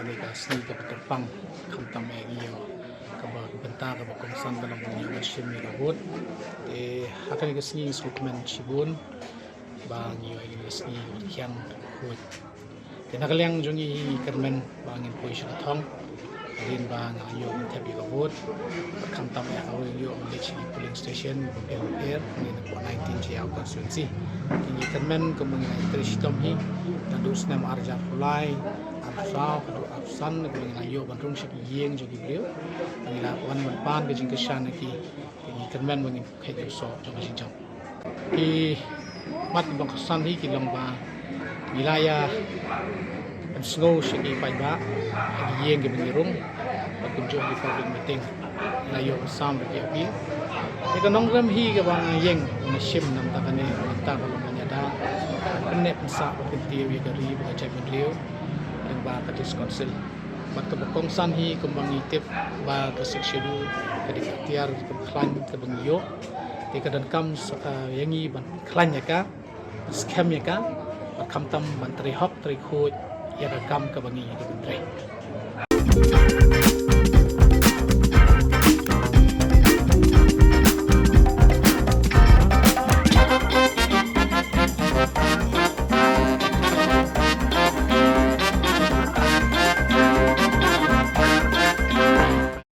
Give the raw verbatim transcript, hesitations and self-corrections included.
Kane ka sngi kaba kyrpang, khamtam eh ngi ïoh kaba ka bynta kaba kongsan ka long ba ngi ïoh ban shim ïa ka vote. Te ha kane ka sngi ngi sngewkmen shibun ba ngi ïoh ïa kane ka sngi kaba thiang khuid. Te na ka liang jong ngi ngi kyrmen ba ngin poi sha ka thong hadien ba nga ïoh ban thep ïa ka vote. Bad khamtam eh ka ïoh ban leit sha ki polling station bapher bapher, ngi na nineteen Jaïaw constituency. Te ngi kyrmen kumba ngi la trei shitom hi naduh snem ar hajar arphew lai, arphew saw, haduh arphew san, kumba ngi la ïoh ban rung sha ki ïing jong ki briew. Ngi la wan ban pan ka jingkyrshan ïa ki. Te ngi kyrmen ba ngin khet ïa u soh jong ka jingjop. Ki mat ba kongsan hi ki long ba ngi la ïa pynsngew sha ki paidbah ha ki ïing kiba ngi rung, bad kumjuh ki public meeting ngi la ïoh ban sam da ki appeal. Ïa ka nongrim hi kaba nga ïeng nga shim na ka bynta kane, na ka bynta ka long ban ïada, pynneh pynsah bad kyntiew ïa ka ri bad ka jaitbynriew lyngba ka District Council. Bad kaba kongsan hi kumba ngi tip ba ka Sixth Schedule ka dei ka tiar kaba khlaiñ kaba ngi ïoh. Te ka donkam sa, eh, ïa ngi ban khlaiñ ïa ka, ban skhem ïa ka, bad khamtam ban trei hok trei khuid ïa ka kam kaba ngi dei ban trei.